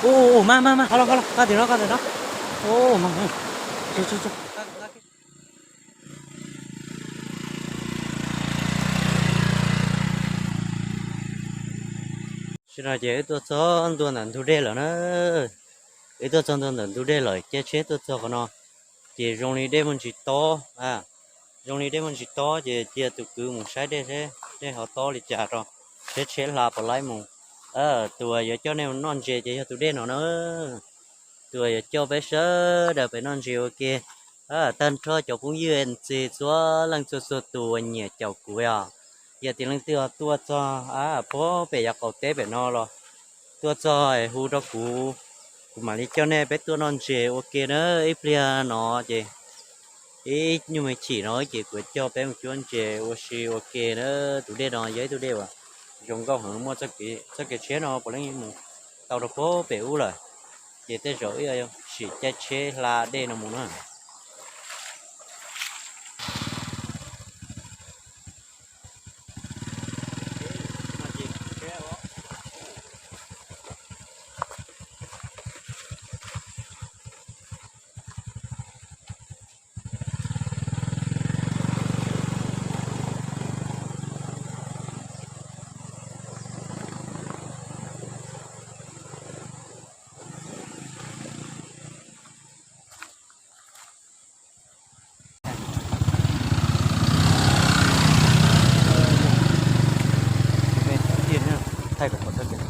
Ua, mas mas mas, qab los qab los, qab tim no, qab tim no. Ua, mas, tso tso tso. Tam sim no ces wb tuaj txog ntua ntawm ntug dej lawm na. Wb tuaj txog ntua ntawm ntug dej lawm, caij tsheb tuaj txog qhov no, ces zoo li dej muaj ntsis tob, zoo li dej muaj ntsis tob ces cia tus kwv mus saib dej seb dej ho tob li cas rau, seb tsheb hla puas laib mus. Tus uas yuav coj nej noj ntses ces yog tus dej no na. Tus uas yuav coj peb sawv daws pem noj ntses ua ke. Tag nrho cov phooj ywg ntxiv txhua leej txhua txhua tus uas nyiam caum kuv os, yog tias leej twg ho tuaj txog puag pem yav qaum teb pem no los tuaj txog es hu rau kuv, kuv mam li coj nej peb tuaj noj ntses ua ke na. Ib pliag no ces ib nyuag me chim no ces kuv coj peb mus cuab ntses ua si ua ke na. Tus dej no yog ib tug dej uas zoo nkauj heev, muaj txoj kev tshiab no puav leej mus tau rau puag pem ub lawm, ces tej zaum wb sim caij tsheb hla dej no mus na. Thaij kom tau txoj kev,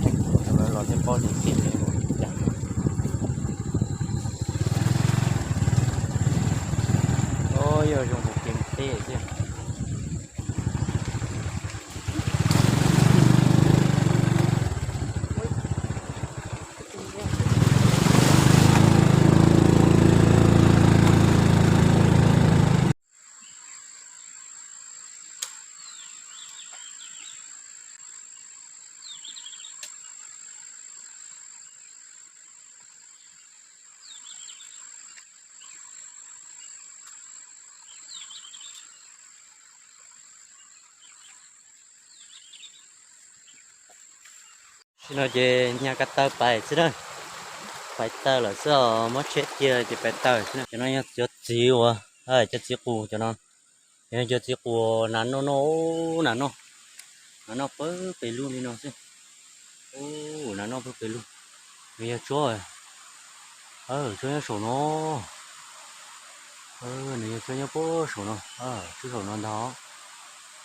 thaij kom tau lawv los thiaj paub tias ntses li cas. Yog zoo hauv kev teb thiab. Tam sim no ces nyas ko taw pais xwb na, pais taws lawm xwb os, muab tsheb cia ces pais taws xwb na. Cov no yog cov txiv uas, cov txiv qus cov no, cov no cov txiv qus nas noj noj, nas noj, nas noj pawg pes lug li no xwb. Ub, nas noj pawg pes lug. Nws yog tsob, tsob nyob saum no, nws yog tsob nyob puag saum no, tsob saum no ntag.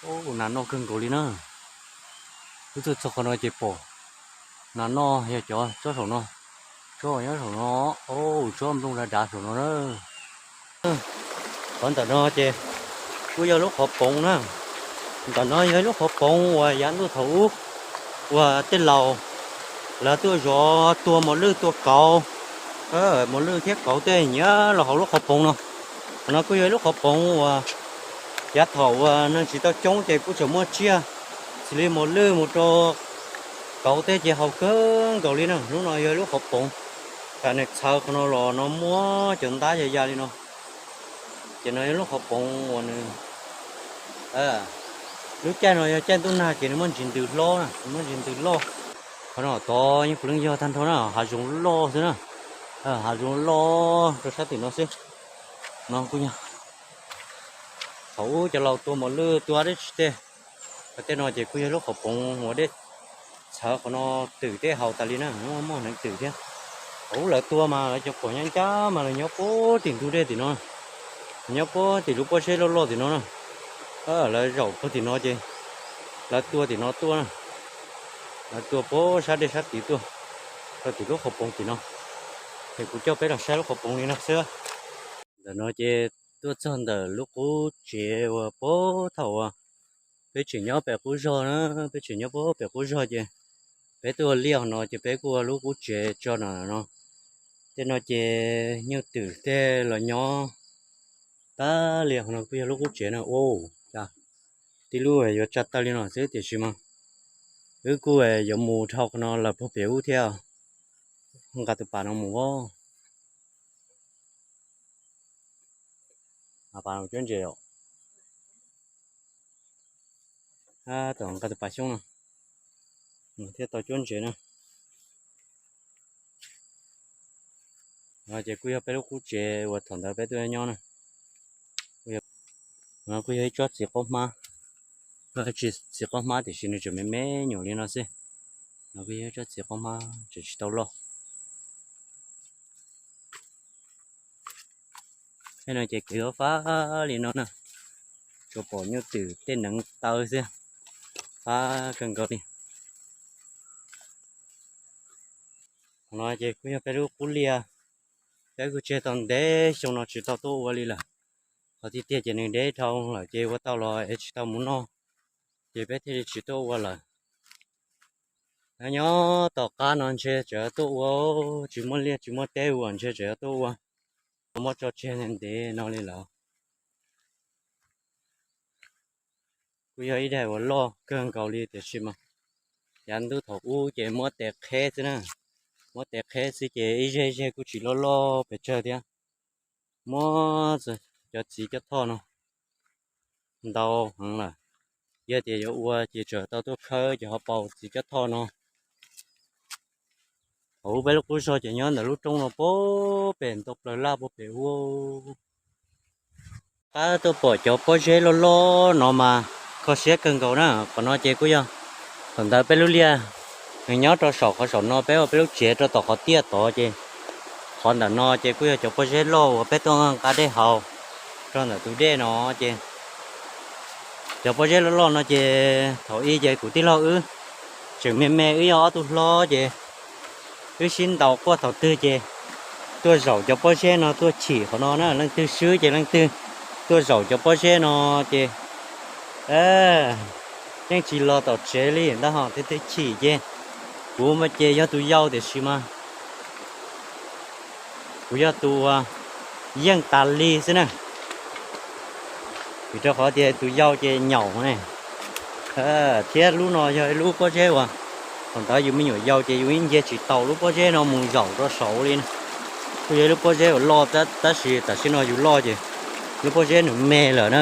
Ub, nas noj kawg nkaus li na. Wb tuaj txog qhov no ces pom nas noj yog cov tsob saum no, tsob nyob saum no, ub, tsob nplooj dav dav saum no na. Qhov ntawm no ces kuj yog lub qhov poov na. Ntawm no yog ib lub qhov poov uas yav ntuj thaum ub uas tej laus lawv tuaj zov tua mos lwj tua kauv, mos lwj thiab kauv tej nyiam los hauv lub qhov poov no. Qhov no kuj yog ib lub qhov poov uas yav thaum uas neeg tsis tau coob ces kuj tseem muaj tsiaj, xws li mos lwj mus rau kauv tej ces haus kawg nkaus li na. Lub no yog ib lub qhov poov, tam nws txhawv qhov no los no muab cov ntab ya ya li no. Ces no yog lub qhov poov uas nws, lub caij no yog caij ntuj nag ces nws muaj ntsis ntws hlob na, nws muaj ntsis ntws loj. Qhov no tod yeej puav leej yog tag nrho na, hav zoov loj xwb na, hav zoov loj rau sab tim no xwb. No kuj yog thaum ub cov laus tua mos lwj tua dab tsi tej, tej no ces kuj yog lub qhov poov uas dej txhawv qhov no twm tej haus tas li na, muaj hneev twm thiab. Thaum ub lawv tua mas lawv cov pom nyab ncab mas lawv nyob puag tim ntug dej tim no, nyob puag tim lub pob zeb loj loj tim no na. Lawv zaum puag tim no ces lawv tua tim no tuaj na, lawv tua puag sab dej sab tid tuaj rau tim lub qhov poov tim no. Ces kuv coj peb los saib lub qhov poov li no xwb. Ntawm no ces tuaj txog ntawm lub qub tsev uas puag thaum uas peb tseem nyob pem qub zog na, peb tseem nyob puag pem qub zog ces peb tuaj liaj no ces peb kuj ua lub qub tsev tso na no. Tej no ces nyuj twm tej los nyob tag li. Qhov no kuj yog lub qub tsev na. Ua cas tib lub yuav tsa taw li no xwb tiam sis mas wb kuj yuav mus dhau qhov no lawm puag pem ub thiab, nqa tus pas no mus os. Pas no cuab ntses os. Tom nqa tus pas xyoob no thiaj tau cuab ntses na. No ces kuj yog peb lub qub tsev uas thaum ntawd peb tuaj nyob na. No kuj yog ib tsob txiv qaub hmab, txiv qaub hmab tiam sis nws tseem me me nyuam li no xwb. No kuj yog ib tsob txiv qaub hmab tseem tsis tau loj. Thiab no ces kev fab li no na, tsuas pom nyuj twm tej neev taw xwb, fab kawg nkaus li. Qhov no ces kuj yog peb lub qub liaj, peb kuj tseg tau ntev xyoo no tsis tau tuaj ua li lawm. Qhov tiag tiag ces nws deb dhau lawm ces ua tau los es tsis tau mus noj, ces peb thiaj li tsis tuaj ua lawm. Nyob tom qab no ntshe tseem yuav tuaj ua, tsis muaj liaj tsis muaj teb ua ntshe tseem yuav tuaj ua, muab tso tseg ntev no li lawm. Kuj yog ib daim uas loj kawg nkaus li tiam sis mas yav ntuj thaum ub ces muab tes qheb xwb na, muab tes qheb xwb ces ib zeg zeg kuj tsis loj loj pes tsawg thiab. Muab cov txiv cov thoj no ntau heev lawm, yog tias yuav ua ces tseem tau tuaj khawb ces ho paus txiv cov thoj no. Thaum ub peb lub qub zog ces nyob ntawm lub roob no puag pem ntau plaws laj puag pem ub. Qab tuaj pom cov pob zeb loj loj no mas kho siab kawg nkaus na. Qhov no ces kuj yog thaum ntawd peb lub liaj nws nyob rau saum qhov saum no, peb ua peb lub tsev rau tom qhov tiaj tod ces qhov ntawm no ces kuj yog cov pob zeb loj uas peb tuaj nqa dej haus rau ntawm tus dej no ces cov pob zeb loj loj no ces thaum ub ces kuv tij laug wb tseem me me, wb yog ob tug hlob ces wb sib ntaus quaj thaum twg ces tuaj zaum cov pob zeb no tuaj chim qhov no na, leej twg swb ces leej twg tuaj zaum cov pob zeb no ces yeej tsis los tom tsev li ntag ho, twb twb chim ces kuv mas ces yog tus yau tiam sis mas kuv yog tus uas yeej tas li xwb na. Vim rau qhov tias tus yau ces nyaum ne, thiab lub no yog ib lub pob zeb uas thaum ntawd yus me nyuam yaus ces yus yeej nce tsis taus lub pob zeb no mus zaum rau saud li na. Kuj yog ib lub pob zeb uas loj tab sis tam sim no yus loj ces lub pob zeb nws me lawm na,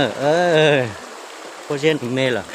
pob zeb nws me lawm.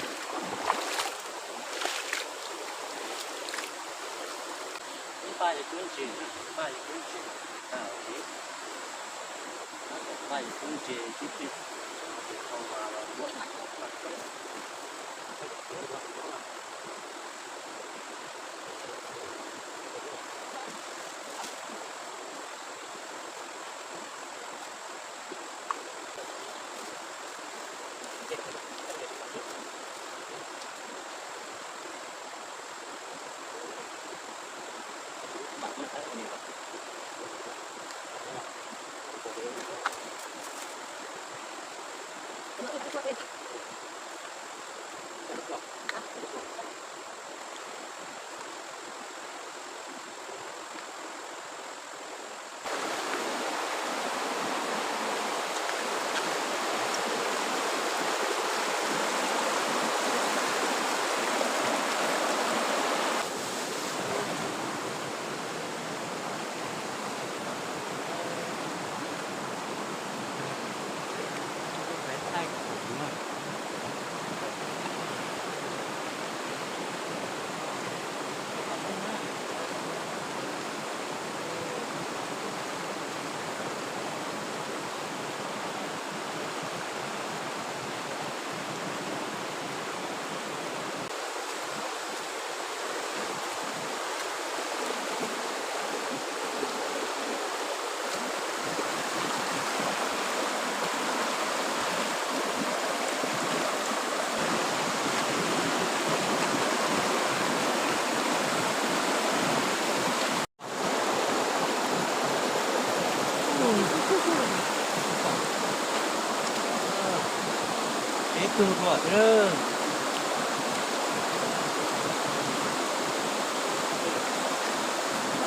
Peb tug dua xwb lawm.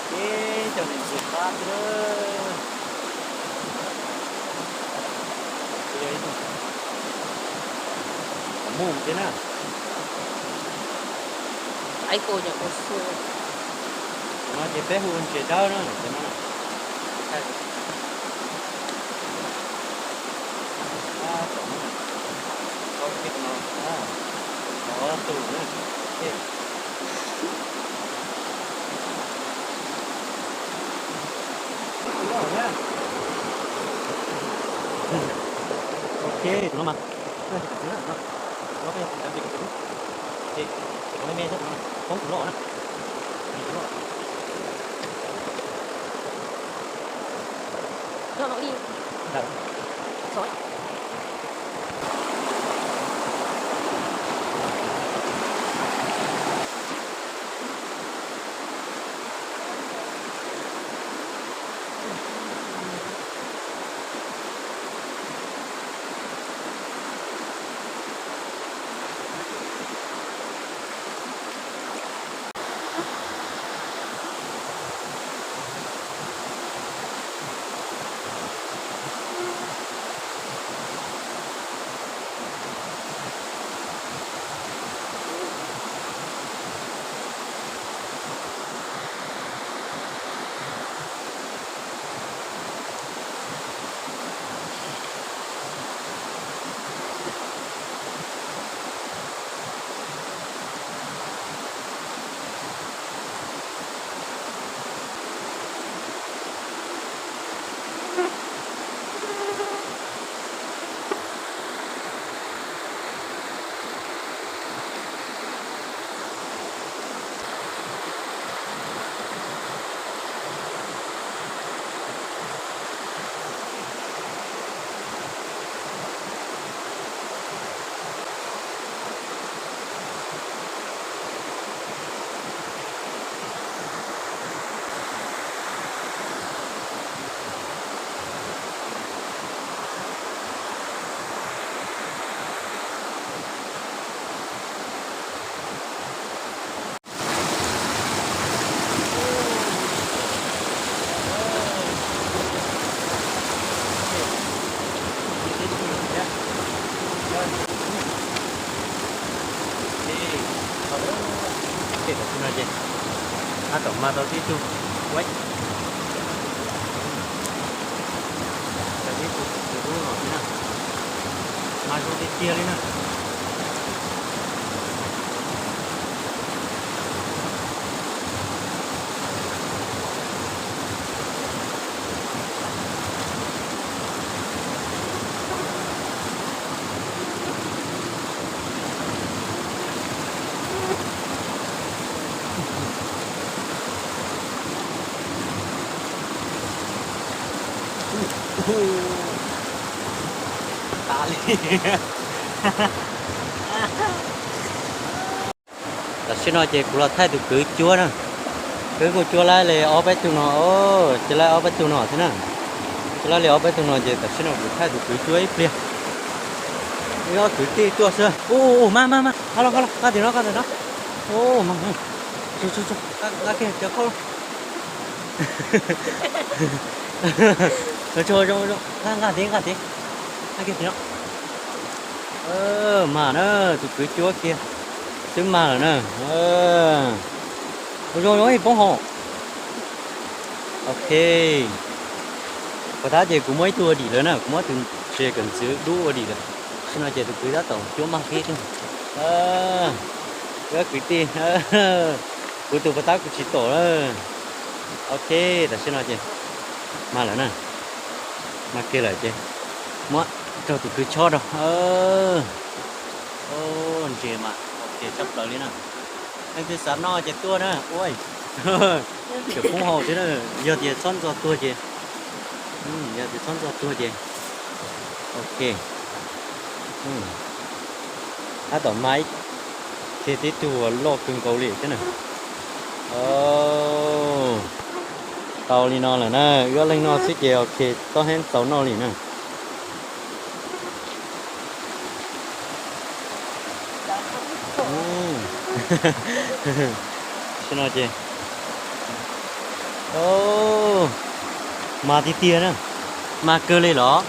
Peb cov niam ntxim qab xwb lawm. Qhov muag thiab na. Ib ko nyuam qhuav xua. Tus no ces peb hu ua ntses dawb na, tus no na. Tab tom no, tau kiag no, tau Ok, tus no mas. Tus no mas. Tus no peb cov me me xwb, tus no poob tus loj na. Tus loj. Tam sim no ces tab tom mag tau tib tug kuaib, tau tib tug tus dub no thiab na, mag zoo tiag tiag li na. Tas li. Tam sim no ces kuv los thaij tus kwv cuab na. Kwv kuj cuab laib li ob peb tug no, cuab laib ob peb tug no thiab na. Cuab laib li ob peb tug no ces tam sim no kuv thaij tus kwv cuab ib pliag. Wb ob kwv tij tuaj xwb. Ua, ua, ua, mas, mas, mas, nqa los, nqa los, nqa tim no, nqa tim no. Ua, mas, tso, tso, tso, nqa, nqa kiag cov khau. Tso, tso, zoo, zoo, nqa, nqa tid, nqa tid. Nqa kiag tim no. Mas na, tus kwv cuab kiag twb mag lawm na. Ua zoo, zoo ib poob hau. Ok. Puas tab ces kuv muab ib tug ua dim lawm na, kuv muab tus tsev kawm ntxwv dub ua dim lawm. Tam sim no ces tus kwv tab tom cuab mag kiag ib tug. Wb kwv tij, kuv tus puas tab kuv tsis tom lawm. Ok, tam sim no ces mag lawm na. Mag kiag lawm ces muab rau tus kwv chob rau. Ntses mas ok tshaj plaws li na. Leej twg xav noj ces tuaj na. Ua, tseem poob hau thiab na. Yog tias txhob ntxo tuag ces, yog tias txhob ntxo tuag ces ok. Tab tom mag ib, kiag tib tug uas loj kawg nkaus li thiab na. Tau li no lawm na, wb ob leeg noj xwb ces ok, tob heeb txaus noj li na. Sim no ces, mag tiag tiag na, mag kawg li los.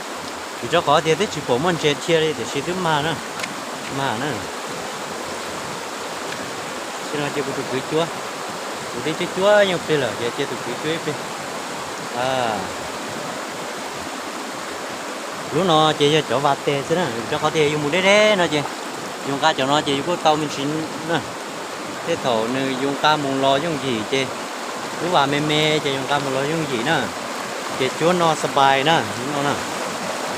Vim rau qhov tias twb tsis pom muaj ntses dhia li tiam sis twb mag na, mag na. Sim no ces kuv tus kwv cuab, kuv twb cuab cuab yeej plig lawm ces cia tus kwv cuab ib pliag. Lub no ces yog cov vas tes xwb na, vim rau qhov tias yus mus deb deb no ces Yus nqa cov no ces yus kuj tau me ntsis na. Tej thaum nws yus nqa mus los yooj yim ces lub vas me me ces yus nqa mus los yooj yim na. Ces cuab noj xapai na, no na.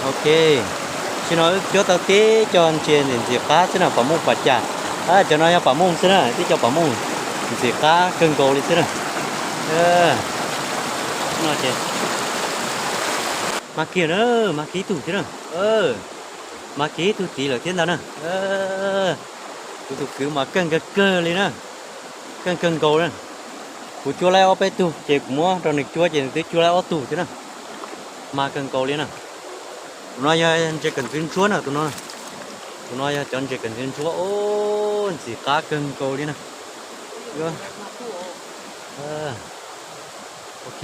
Ok, tam sim no wb cuab tau tib co ntses ntxim ntxim qab xwb na, pam muj pam cas. Cov no yog pam muj xwb na, tib co pam muj ntxim qab kawg nkaus li xwb na. No ces mag kiag na, mag kiag ib tug thiab na. Mag kiag ib tug tid lawm thiab ntag na. Kuv tus kwv mas keej kawg kawg li na, keej kawg nkaus na. Kuv cuab laib ob peb tug ces kuv muab rau nws cuab ces nws twb cuab laib ob tug thiab na. Mag kawg nkaus li na. Tus no yog ntses kawm ntxwv ntsuab na, tus no. Tus no yog cov ntses kawm ntxwv ntsuab, ntxim qab kawg nkaus li na. Ok.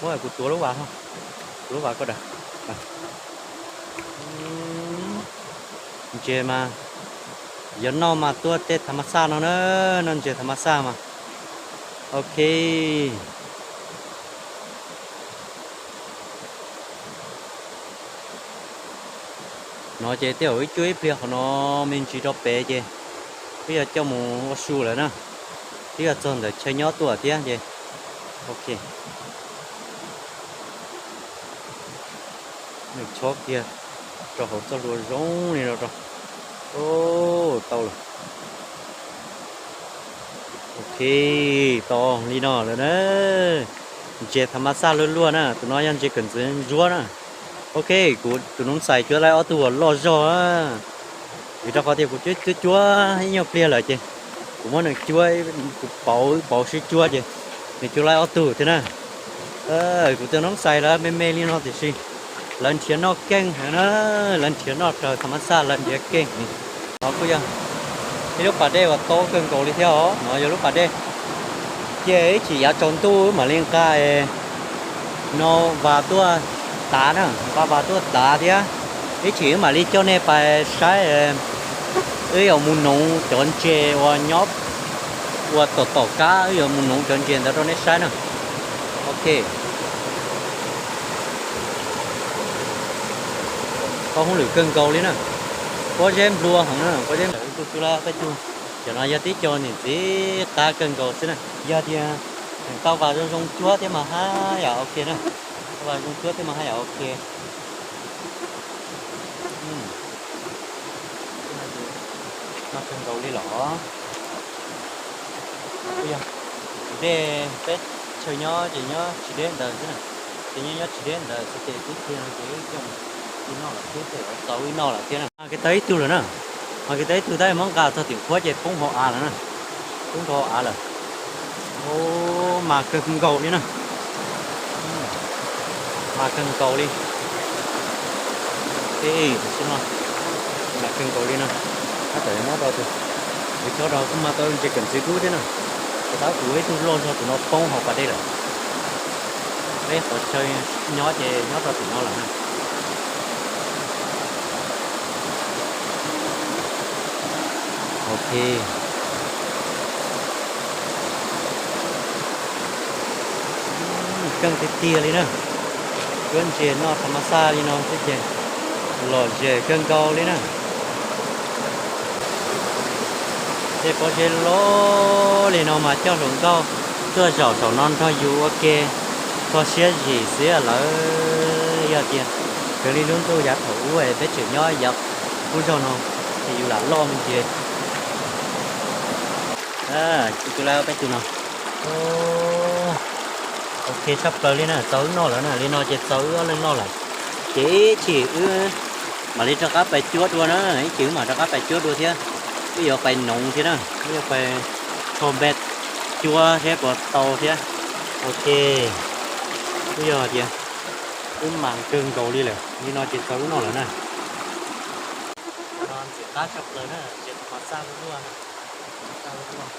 Muab kuv tuav lub vas, tuav lub vas koj da. Ntses mas, yog noj mas tuaj tej tha mas xaj no na, noj ntses tha mas xaj mas. Ok. No ces tej zaum wb cuab ib pliag qhov no me ntsis rau pem ces twb yog coj mus ua su lawm na, twb yog txog ntawm chaw nyob tuaj thiab ces. Ok. Nws chob kiag rau hauv txoj hlua zoo li no rau. Tau lawm. Ok, tau li no lawm na. Ntses tha mas xaj luaj luaj na, tus no yog ntses kawm ntxwv ntsuab na. Ok, kuv tus noob xais cuab laib ob tug uas loj zog, vim rau qhov tias kuv cuab cuab cuab ib nyuag pliag lawm ces kuv muab nws cuab, kuv pauv pauv sib cuab ces nws cuab laib ob tug thiab na. Kuv tus noob xais lawv me me li no tiam sis lawv nrhiav noj keej heev na, lawv nrhiav noj raws tha mas xaj lawv nrhiav keej. No kuj yog ib lub pas dej uas taub kawg nkaus li thiab os, no yog lub pas dej. Ces ib chim yav tsaus ntuj wb mam li nqa no vas tuaj tav na, nqa vas tuaj tav thiab. Ib chim wb mam li coj nej pais saib, wb yuav mus noov cov ntses uas nyob ua tom tom kab, wb yuav mus noov cov ntses ntawd rau nej saib na. Ok. Tau hauj lwm kawg nkaus li na. Pob zeb nplua heev na, pob zeb nplua. Kuv tus laj peb tug, cov no yog tib co ntxim ntxim qab kawg nkaus xwb na. Yog tias tau vas zoo zoo cuab thiab mas haj yam ok na. Tau vas zoo cuab thiab mas haj yam ok. No kawg nkaus li los. Kuj yog dej, peb chaw nyob ces nyob tsis deb ntawd xwb na. Ces nyob nyob tsis deb ntawd xwb ces tib pliag no ces wb coj mus ua noj lawm thiab, txaus wb noj lawm thiab na. Mas kiag tau ib tug lawm na. Mas kiag tau ib tug tab muab nqa txog tim qhuab ces poob hauv av lawm na. Poob rau hauv av lawm. Mas kawg nkaus li na. Mas kawg nkaus li. Tam sim no mas kawg nkaus li no. Tab tom yuav muab rau tus, tus chob rau kuj mag tau ntses kawm ntxwv dub thiab na. Tab kuv ib tug loj zog tus no poob hauv pas dej lawm. Peb qhov chaw nyob ces nyob rau tim no lawm na. Ok. Keej tiag tiag li na. Cuab ntses noj tha mas xaj li no xwb ces lom zem kawg nkaus li na. Tej pob zeb loj li no mas coj hluas nkauj tuaj zaum saum no nrog yus ua ke, kho siab zim xiab lawm. Yog tias raws li lub ntuj yav thaum ub peb tseem nyob yav qub zog no ces yus lam loj me ntsis. Kuv tus laj peb tus no. Ok tshaj plaws li na, txaus wb noj lawm na, li no ces txaus wb ob leeg noj lawm. Ces ib chim wb mam li rov qab pais cuab dua na, ib chim wb mam rov qab pais cuab dua thiab. Wb yuav pais noov thiab na, wb yuav pais rho npe cuab thiab puas tau thiab. Ok, kuj yog tias wb mas kawg nkaus li lawm, li no ces txaus wb noj lawm na. No ntxim qab tshaj plaws na, ntses tha mas xaj luaj luaj na, tha mas xaj luaj luaj.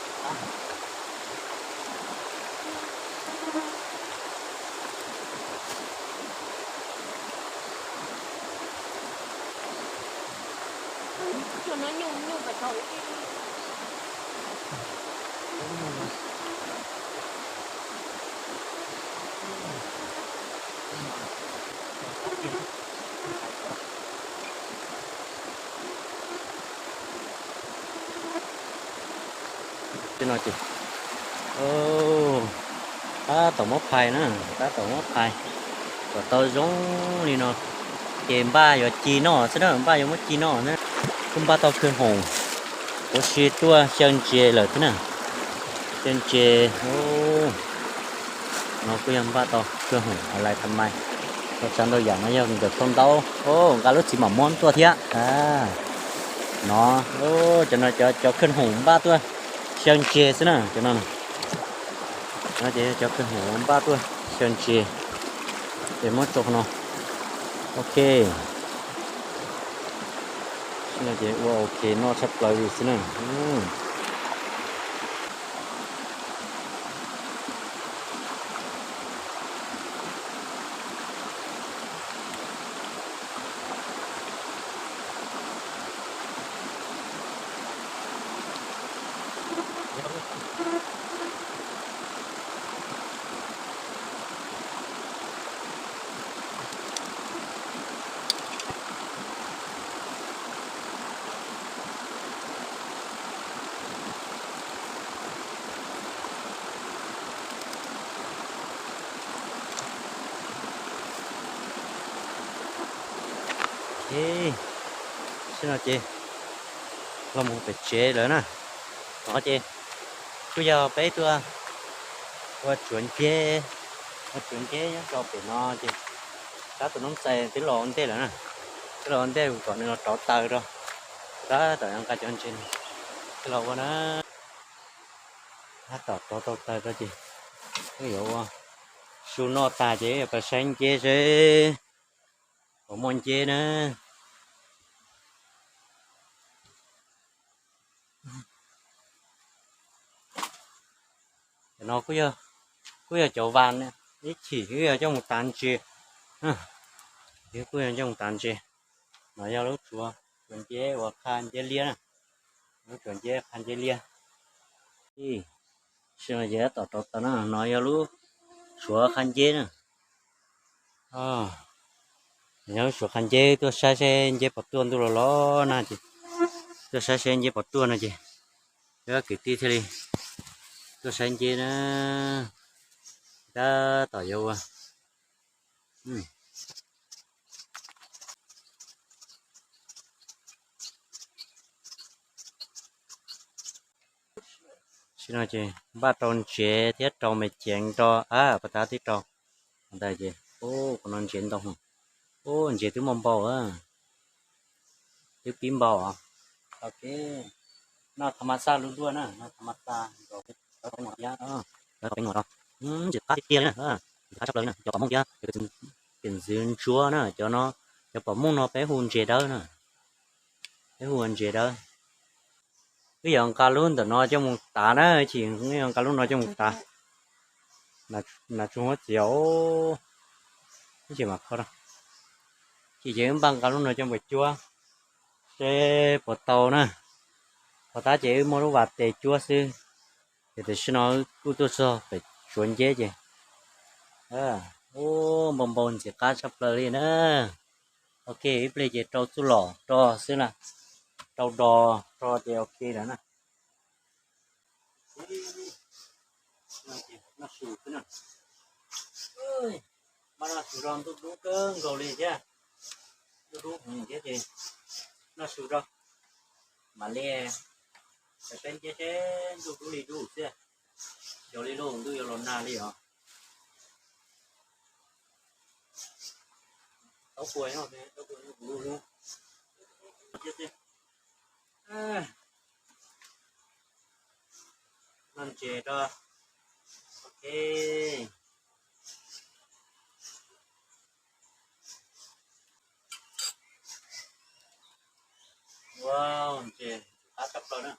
No ces, tab tom muab phais na, tab tom muab phais kom tau zoo li no. Ces npaj yuav ci noj xwb na, npaj yuav muab ci noj na. Kuj npaj tau khw hoom, kuv si tuaj xyaw ntses lawm thiab na. Xyaw ntses, no kuj yog npaj tau khw hoom lais tha mai. Tau tsav ntau yam no yog nkawd khau ntaub, nqa lub txiv mam muab tuaj thiab. No, cov no cov khw hoom npaj tuaj xyaw ntses xwb na, cov no. No ces yog cov khw hoom npaj tuaj xyaw ntses, ces muab tso qhov no. Ok. Ces ua ok noj tshaj plaws li xwb na. Ces, no ces los mus pem tsev lawm na. No ces kuj yog peb tuaj ua tsuav nceb, ua tsuav nceb nyob rau pem no ces tab tus noob ntxhais twb los ua ntej lawm na. Twb los ua ntej kom nws los rauv taws rau, tab tom nqa cov ntses twb los ua na. Tab tom rauv tau taws rau ces wb yuav ua, su noj tag ces wb yuav pais saib nceb seb puas muaj nceb na. Cov no kuj yog cov vas ib chim wb yuav coj mus tav ntses, kuj yog coj mus tav ntses. No yog lub suav, suav nceb uas qha nceb liab na, lub suav nceb qha nceb liab. Sim no ces tab tom rauv taws na, no yog lub suav qha nceb na. Yog lub suav qha nceb, tuaj saib seb nceb puas tuaj, ntuj los los na ces tuaj saib seb nceb puas tuaj no ces wb kwv tij thiaj li tuaj saib nceb na. Tab tom yuav ua. Sim no ces npaj rau ntsev thiab rau me ceev rau, a, pas tab tib rau ntawd ces, ub, qhov no ntsev ntau, ub, ntsev twb muaj npau, twb pib npau os. Ok, noj tha ma xaj lub nruab na, noj tha ma xaj, ntsev qab tiag tiag li na, ntsev qab tshaj plaws li na, cov pom mooj thiab, cov ntxwv ntsuab na, cov no, cov pom mooj no peb hu ntses dawb na, peb hu ua ntses dawb. Wb yuav nqa lub ntawm no coj mus tav na, chim wb yuav nqa lub no coj mus tav. Nas tsuag huab txiav, ib chim mam kho rau. Chim ces wb npaj nqa lub no coj mus cuab seb puas tau na. Pov tab ces wb muab lub vas tes cuab xwb, ces tam sim no wb kuj tuaj txog pem tsuav nceb ces, ub, npau npau ntxim qab tshaj plaws li na. Ok, ib pliag ces rau txuj lom rau xwb na, rau dos rau ces ok lawm na. Noj su xwb na. Mas noj su rau ntuj dub kawg nkaus li thiab. Ntuj dub heev thiab ces noj su rau. Mam li peb nceb seb ntuj dub li dub xwb. Xyov li lub ntuj yuav los nag li os. Taub puas, taub puas, noj ntses rau. Ok. Wow, ntses qab tshaj plaws na.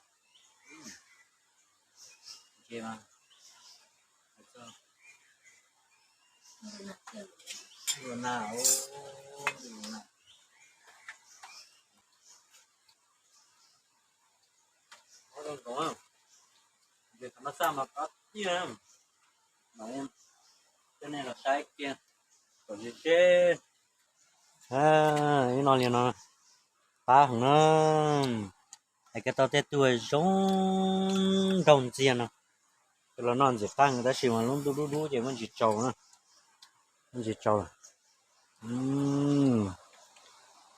Ntses mas. Ntuj los nag, ntuj los nag. Qab zoo nkaus, ntses tha ma xaj mas qab tiag. Coj nej los saib kiag kom ze seb. Ib no li no, qab heev na. Kab tau tej tug zoo nraug ntxiag no, coj los noj ntxim qab heev tab sis mas lub ntuj dub dub ces muab ntsis tsaus na, muab ntsis tsaus lawm.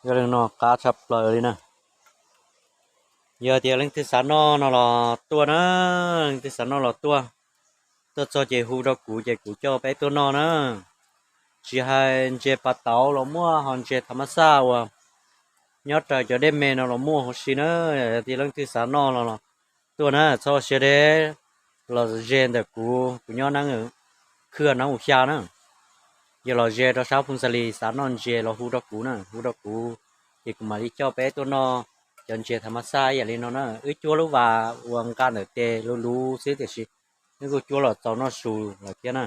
Yog li no qab tshaj plaws li na. Yog tias leej twg xav noj no los tuaj na, leej twg xav noj los tuaj, tuaj txog ces hu rau kuv ces kuv coj peb tuaj noj na. Tsis hais ntses pas tauv los muaj, ho ntses thav mab xaj uas nyob raws cov dej me no los muaj huv si na. Yog tias leej twg xav noj los tuaj na, txhob ua siab deb, los ze ntawm kuv, kuv nyob Nab Khwj Nab Us Xya na. Yog los ze rau sab Phoos Xas Lis xav noj ntses los hu rau kuv na, hu rau kuv, ces kuv mam li coj peb tuaj noj cov ntses thav mab xaj ib yam li no na. Wb cuab lub vas uas nqa ntawm tes luv luv xwb tiam sis wb kuj cuab los txaus noj su lawm thiab na.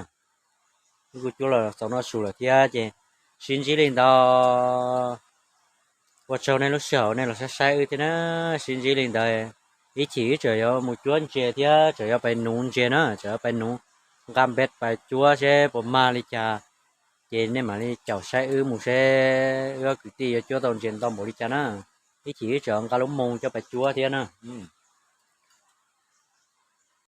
Wb kuj cuab los txaus noj su lawm thiab ces sib ntsib li ntawd. Ua tsaug nej lub sij hawm nej los saib saib wb thiab na. Sib ntsib li ntawd, ib chim wb tseem yuav mus cuab ntses thiab tseem yuav pais nuv ntses na, tseem yuav pais nuv, nqa npej pais cuab seb puas mag li cas, ces nej mam li caum saib wb mus seb wb ob kwv tij yuav cuab tau ntses ntau npaum li cas na. Ib chim wb tseem nqa lub moo coj pais cuab thiab na.